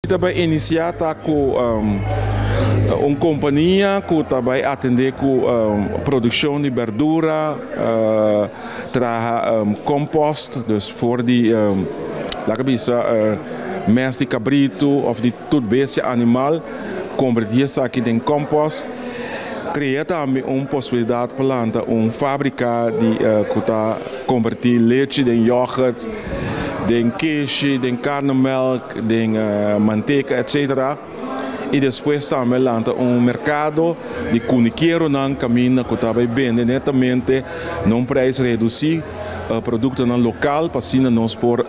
Ta bai inisiá ta ku un kompania ku ta bai atendé ku produkshon di berdura, traha kompost, dus for di laga bisa mes di kabritu òf di tur bestia animal, kombertí esaki den kompost. Krea tambe un posibilidat pa lanta un fábrika di ku ta kombertí lechi den yògùrt, den keshi, den karnemelk, den manteka etc. I despues tambe lanta un merkado di kunikeronan kaminda ku ta bai bende netamente na un preis redusí produktonan lokal pa asina nos por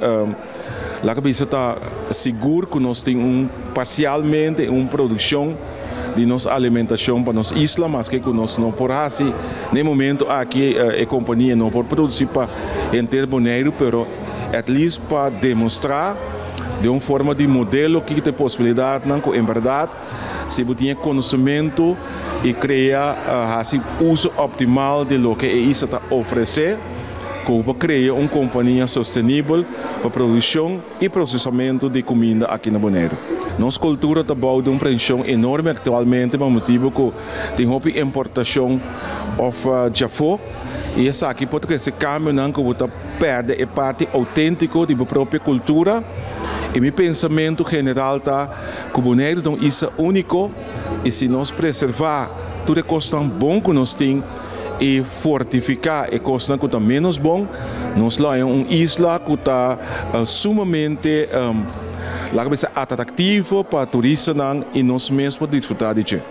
laga bisa ta sigur ku nos tin un parsialmente un produkshon di nos alimentashon pa nos isla maske ku nos no por hasi na e momento aki e kompania no por produsí pa henter Boneiru pero at least pa demostrá den un forma di modelo kiko ta e posibilidatnan ku en bèrdat si bo tin e konosementu i krea hasi uso optimal di loke e isla ta ofresé ku bo por krea un kompania sostenibel pa produkshon i prosesamentu di kuminda aki na Boneiru. Nos kultura ta bou di un prenshon enorme aktualmente pa motibu ku tin hopi importashon òf djafó i esaki por trese kambionan ku bo ta pèrdè e parti outéntiko di bo propio kultura. I mi pensamentu general ta ku Boneiru ta un isla úniko i si nos preservá tur e kosnan bon ku nos tin, i fortifiká e kosnan ku ta ménos bon, nos lo haña un isla ku ta sumamente, laga bisa, atraktivo pa turistanan i nos mes por disfrutá di dje.